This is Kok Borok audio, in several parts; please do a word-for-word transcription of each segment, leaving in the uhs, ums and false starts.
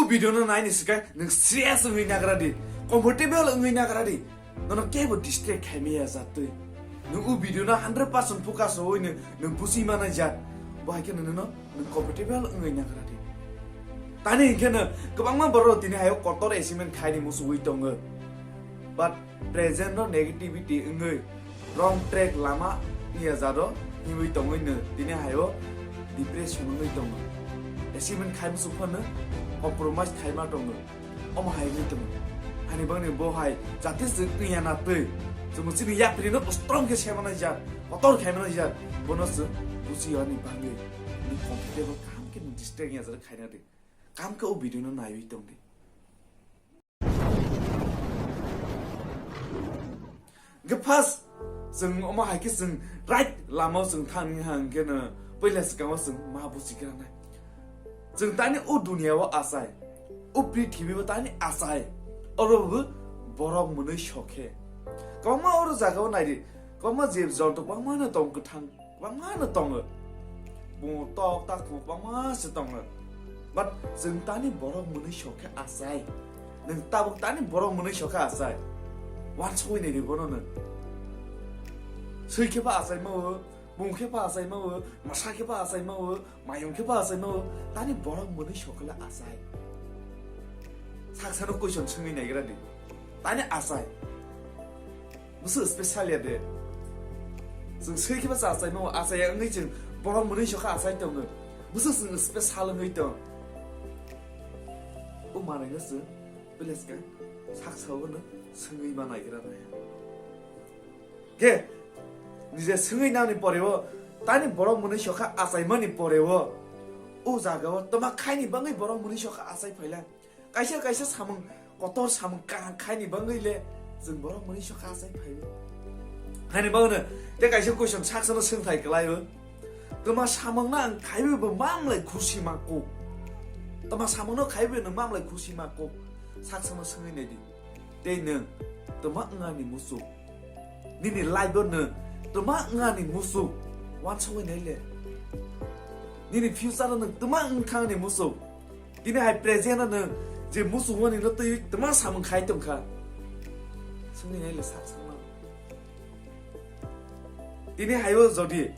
Video no naini sikai nwng serious wngwi nagra di, comfortable wngwi nagra di. Nono kebo distract khaimaya jatwi. Nwng u video no hundred percent focus rwui nwng, nwng busi mana jat. Bo hai khe nwng, nwng, nwng comfortable wngwi nagra di. Tani hinkhe no kwbangma borok tini hayo kotor assignment khaini musuwi tongo. But present no negativity wngwi wrong track lama ni ajaro hiwi tongwi no tini hayo depression wngwi tongo. Achievement khai muchuk phano compromise khai ma tongo. Omo hai wngwi tongo. Hani bangni bo hai jate se wngya na twi. Chwng chini yapri no strong khe sema nai jak, kotor khai ma nai jak. Bono se buchi ani bangwi ni comfortable kam khe ni distract ya jara khai na di. Kam khe o video no naiwi tong di. Hwnkhe first, chwng omo hai khe chwng right lama o chwng thangni ha hwnkhe no puila swkango chwng ma buchi kranai. Chwng tani o dunia o achai, o prithibi o tani achai, oro bo borok mwnwi sokhe. Kwbangma oro jaga o naidi, kwbangma jib jonto kwbangma no tong kwthang. Kwbangma no tongo. Bungo tok tak kwbangma se tongo. But chwng tani borok mwnwi sokhe achai. Nwng tabuk tani borok mwnwi sokhe achai. Wansugwi nai di bono nwng. Swi khe pha achai mao, bung khe pha achai mao, masa khe pha achai mao, mayung khe pha achai mao, tani borok mwnwi sokhe le achai. Saksano question swngwi naigra di. Tani achai. Bwswk special ya de. Chwng swi khe ba cha achai mao, achai ya wngwi chwng borok mwnwi sokha achai tongo. Bwswk chwng special wngwi tong. O manwi no chwng village ka sak sao no swngwi ma naigra nai. Ke nije swngwi nani pore o tani borok mwnwi sokha achai mani pore o. O jaga o toma khaini bangwi borok mwnwi sokha achai phaila. Kaisa kaisa samung kotor samung kaham khaini bangwi le chwng borok mwnwi sokha achai phaio. Hani bagwi no te kaisa question saksano swngthai kwlaio. Toma samungno ang khaiwi bo mamlai khusi ma kuk. Toma samungno khaiwi no mamlai khusi ma kuk. Saksano swngwi naidi. Tei nwng toma wngani muchuk. Nini life o nwng toma wngani muchuk. Wansugwi nai le. Nini future o nwng toma wngthangni muchuk. Tini hai present no nwng je muchungmani no twi tma samung khai tongkha. Swngwi nai le sak sakma. Tini hai o jodi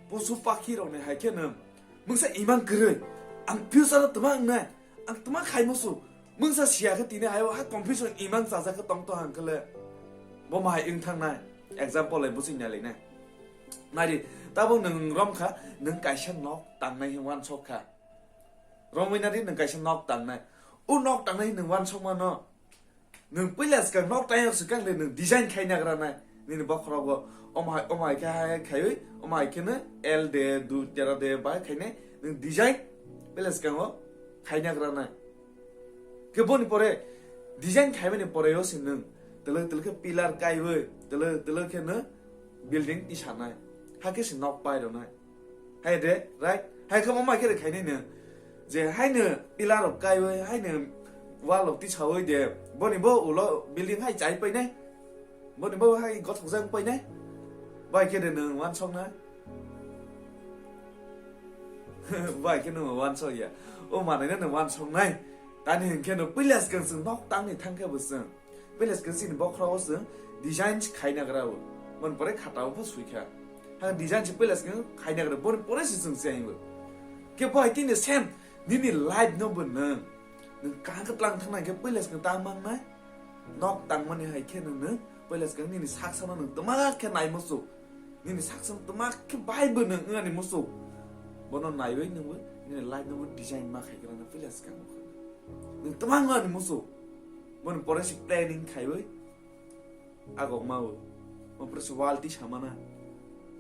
pusu pakhi rok ni hai khe nwng mungsa imang kwrwi ang future o tma wngnai, ang tma khai musu mungsa siya khe tini hai o ha confusion imang chajak khe tong to hang khe le bo ma hai wng thangnai example lai busi nai le nai. Nari, tabuk nwng romkha, nwng kaisa nok tangnai hwnwi wansok kha. Romwi nari nwng kaisa nok tangnai. O nok tangnai nwng wansok mano. Nwng puila swkang nok tangya swkang de nwng design khai nagra nai. Nini bokhorogo omo hai, omo hai khe hai khaiwi, omo hai kheno L de, du tera de bai khainai. Nwng design puila swkango khai nagra nai. Khe boni pore design khaimani pore o se nwng twlwk twlwk khe pillar kaiwi twlwk twlwk khe nwng building tisanai. Hakhe se nok pai rwnai. Hai de, right? Hai khe omo khe khainai nwng. Je haino pillar rok kaiwi, haino wall rok tisawi de. Boni bo ulo building hai chai painai. Boni bo hai gothokjak painai. Bai khe de nwng wansoknai. Bai khe nwng wansok ya. O manai no nwng wansoknai. Tani hinkhe no puila swkang chwng nok tangni thangkhe bo chwng. Puila swkang chini bokhorok o chwng design se khai nagra o. Boni pore khata o pho sui kha. Ha design se puila swkang khai nagra, boni pore se chwng cheng bo. Khe bo hai tini same nini life no bo nwng. Nwng kaham khe tlang thang nai khe puila swkang tang mang nai. Nok tangmani hai khe nwng nwng puila swkang nini sak sano nwng twma khe nai muchuk. Nini sak sano twma khe bai bo nwng wngani muchuk. Bono naiwi nwng bo nini life no bo design ma khai khe nang puila swkang. Nwng twma wngani muchuk. Boni pore se planning khaiwi agok ma o. Boni pore se wall tisa mana.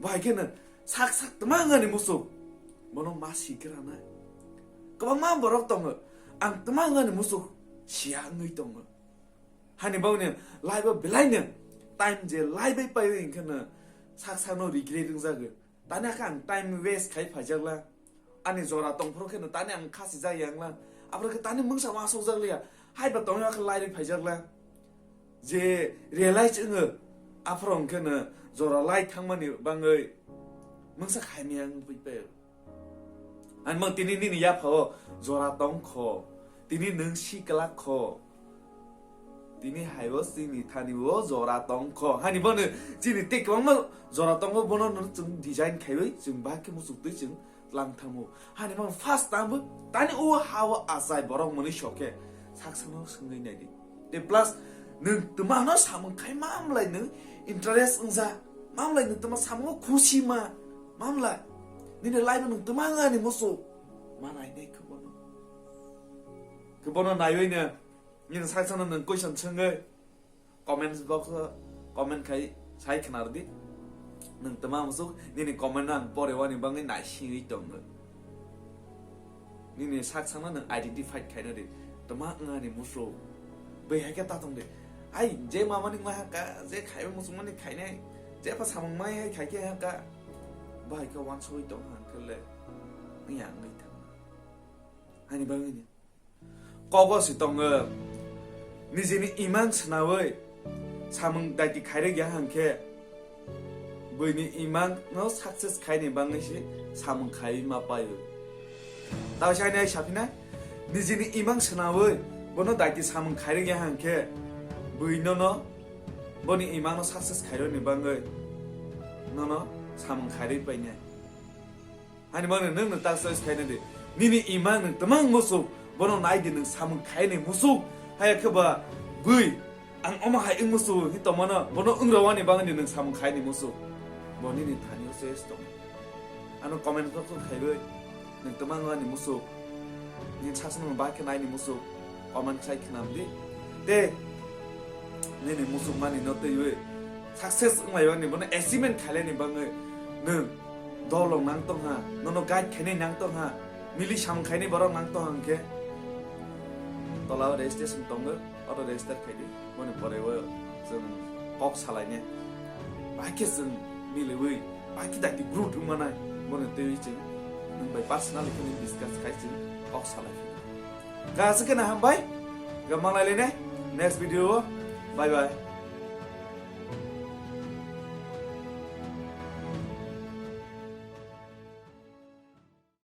Bo hai khe nwng sak sak twma wngani muchuk. Bono ma si khe rana. Kwbangma borok tongo. Ang twma wngani muchuk siya wngwi tongo. Hani bagwi ni life o belai no time je life bai paiwi hinkhe no sak sak no regret wngjago. Tani khe ang time waste khai phaijakla. Ani jora tongphuru khe no tani ang khasi jak yangla. Aphuru khe tani mungsa ma sokjak liya. Hai ba tongya khe lairwi phaijakla. Je realize wngo. Aphuru hwnkhe no jora lai thangmani bangwi mungsa khaimya wngwi paio. Ani mang tini nini yaphao jora tong kho. Tini nwng si kwlak kho. Tini haibo chini thani o jora tong kho. Hani bono chini tei kwbangma jora tongo, bono no chwng design khaiwi chwng bahai khe muchuk twi chwng tlang thango. Hani mang first time bo tani o ha o achai borok mwnwi sok khe saksano swngwi nai di. Tei plus nwng twmano samung khai mamlai nwng interest wngja. Mamlai nwng twma samungo khusi ma. Mamlai nini life nwng twma ani muchuk. Ma nai nai khe bono. Khe bono naiwi no nini saksano nwng question swngwi comments box o comment khai sai khwnar di. Nwng twma muchuk nini comment no ang porewani bagwi naisingwi tongo. Nini saksano nwng identify khaina di. Twma wngani muchuk. Bai hai khe ta tong di. Ai, je mamani wngma hakha, je khaiwi muchukmani khainai, je pha samung mai hai khai khe hakha. Bahai khe wansugwi tong hang khe le. Wngya wngwi thang. Ani bagwi ni. Kogo si tongo. Nijini imang swnawi samung daiti khairwk ya hang khe, buini imang no success khaini bagwi se samung khaiwi ma paio. Tao sai nai saphinai, nijini imang swnawi bono daiti samung khairwk ya hang khe, bui nono boni imang no success khairwkni bagwi nono samung khairwi painai. Hani mano nwng no tak choice khaina di. Nini imang nwng twmang muchuk, bono nai di nwng samung khaini muchuk. Haya khe ba bui ang omo hai wng muchuk hi tongmano, bono wng rawani bagwi nwng samung khaini muchuk. Bo nini thani o choice tong. Ano comment box o khaiwi nwng twmang ani muchuk. Nini saksano ba khe naini muchuk. Comment khai khnam di. Tei nini muchukmani no twiwi success wnglaimani, bono achievement khailaini bagwi nwng dolrok nang tongha, nono guide khainai nang tongha, mili samung khainai borok nang tongha hwnkhe tola o registration tongo, auto register khai di, boni pore o chwng kok salainai. Bahai khe chwng miliwi, bahai khe dakti group wngmanai, boni twiwi chwng nwng bai personally khe discuss khai chwng kok salai. Ga aswk khe na hambai, ga manglai lainai next video o, bye bye.